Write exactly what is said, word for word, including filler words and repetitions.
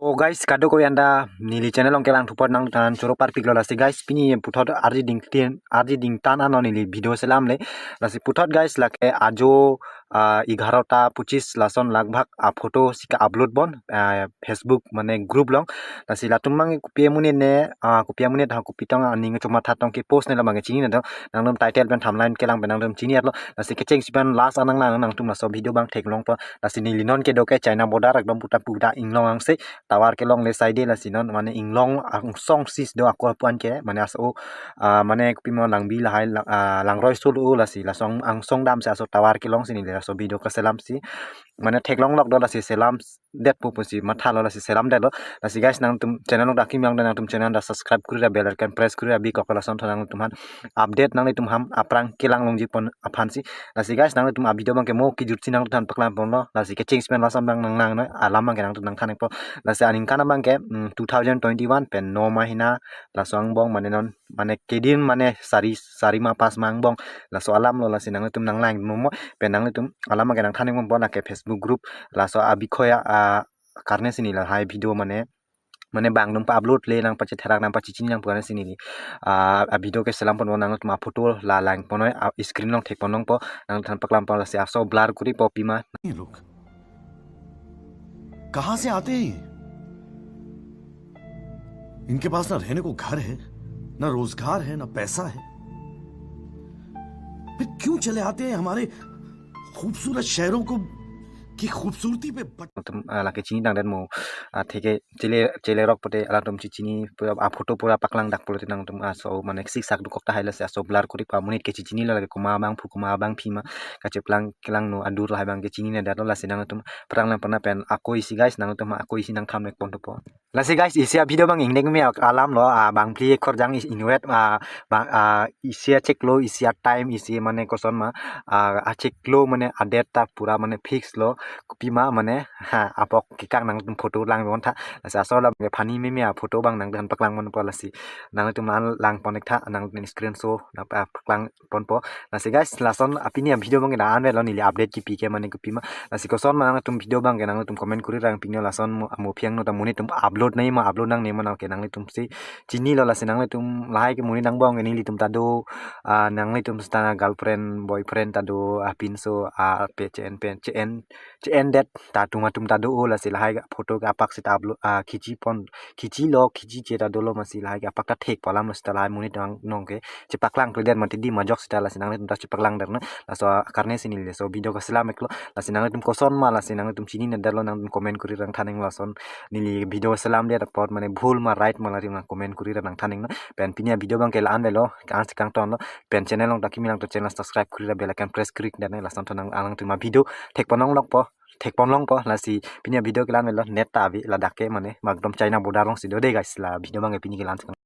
Oh guys, kadokave anta neli channel along kelang thupot nangtum aphan choro parpiklo. Lasi guys, pini puthot ardi dingtin, ardi dingtan ano neli video selamle. Lasi puthot guys, lake ajo ah, egarota pochis lason lagbhag a photo si ka-upload pon, ah, Facebook mane group along. Lasi latum abang kopi amonit ne, ah, kopi amonit ha kopi tong aning chomatha tong kepost ne labang ke chinine do. Nangtum title pen thumbnail kelang pen nangtum chini-etlo. Lasi kechengsi pen last anang nang nangtum laso video abang theklongpo. Lasi neli non kedo ke China border ekdom puta puta inglong angse, tower kelongle side. Lasi non mane inglong angsong sis do ako pu-an ke, mane aso, ah, mane kopima langbi lahai lang, ah, langroi sul-o, lasi laso angsong damsi aso tower kelongsi neli laso video keselamsi mane theklonglok do, lasi selamdetpo pusi mathalo, lasi selamdetlo. Lasi guys, nangtum channel along dak kimi lang nangtum channel dak subscribe kuri ra bell icon press kuri ra bikok lason tho nangtum aphan update nanglitum aphan aphrang kelang longji pon aphansi. Lasi guys, nangtum a video abang ke mo kejutsi nangtum aphan paklang ponlo. Lasi kechengsi pen lason abang nang nang noi alam abang ke nangtum nangthan-ikpo. Lasi aningkan abang ke, mm, two thousand twenty-one pen no mahina laso angbong mane non mane kedin mane sari sari ma pas ma angbong laso alamlo. Lasi nangtum nanglang mo mo pen nangtum alam abang ke nangthan-ik ponpo, lake Facebook group laso abikhoi a karne si neli lahai video mane mane bang nung pa-upload le nang pachetherak nang pachechini nang pu karne si neli, ah, a video keselam ponpo, nangtum a photo la lang ponnoi, ah, screen along thek pon nangpo, nangtum aphan paklang ponpo, lasi aso blur kuri po pima. ये लोग कहाँ से आते हैं ये? इनके पास ना रहने को घर है, ना रोजगार है, ना पैसा है, फिर क्यों चले आते हैं हमारे खूबसूरत शहरों को की खूबसूरती पे but- Nangtum, ah, lake chinidang den mo, ah, theke chele, chelerok pote alangtum chechini pura a photo pura paklang dak pulote nangtum aso mane siksak dokok tahai, lasi aso blur kuri pa monit ke chechinilo, lake komat abangphu komat abangphi ma kacheplang kelangno adur lahai abang ke chininedetlo. Lasi nangtum aphrang lang pona pen ako isi guys, nangtum ako isi nangthan-ik ponpo. Lasi guys, isi a video abang ingdeng me alamlo, ah, bangphli khorjang is inwet, ah, bang, ah, isi achiklo, isi a time, isi mane koson ma, ah, achiklo mane a date ta pura mane fix lo, kopima mane, ha, apok kekang nangtum photo lang pon tha. Lasi aso la mane funny meme a photo abang nangtum aphan paklang ponpo, lasi nangtum an lang pon-ik tha, nangtum screen show na pa paklang ponpo. Lasi guys, lason apini a video abang ke dak anvetlo, neli update kipi ke mane kopima. Lasi koson ma nangtum video abang ke nangtum comment kuri ra nangpiknoi, lason mo, mo phiang no ta monit atum upload nangji ma upload nangne ma nang ke nanglitum si chinilo. Lasi nanglitum lahai ke monit angbong ke nelitum ta do, ah, nanglitum seta girlfriend boyfriend ta do, ah, pinso, ah, pe chen pen chen chen det ta atum atum ta do-o, lasi lahai photo ke apak seta upload, ah, khichi pon, khichilo khichi che ta dolo, masi lahai ke apak ta thek palamlo, seta lahai monit nang nong ke chepaklang kle det mati di majok seta, lasi nanglitum ta chepaklang der na. Laso karne si neli laso video keselam-iklo. Lasi nangtum koson ma, lasi nangtum chininedetlo, nangtum comment kuri ra nangthan-iknon, lason neli video selamdet apot mane bhul ma right ma, lasi nang comment kuri ra nangthan-iknon. Pen pini a video abang ke la anvetlo, kang si kangtonlo. Pen channel along dak kimi lang to channel subscribe kuri ra bell icon press kuri ra nang, lason tho nang alangtum a video thek pon longlokpo, thek pon longpo. Lasi pini a video ke la anvetlo, net ta ave ladak ke mane makdom China border alongsi do de guys, la video abang ke pini ke la an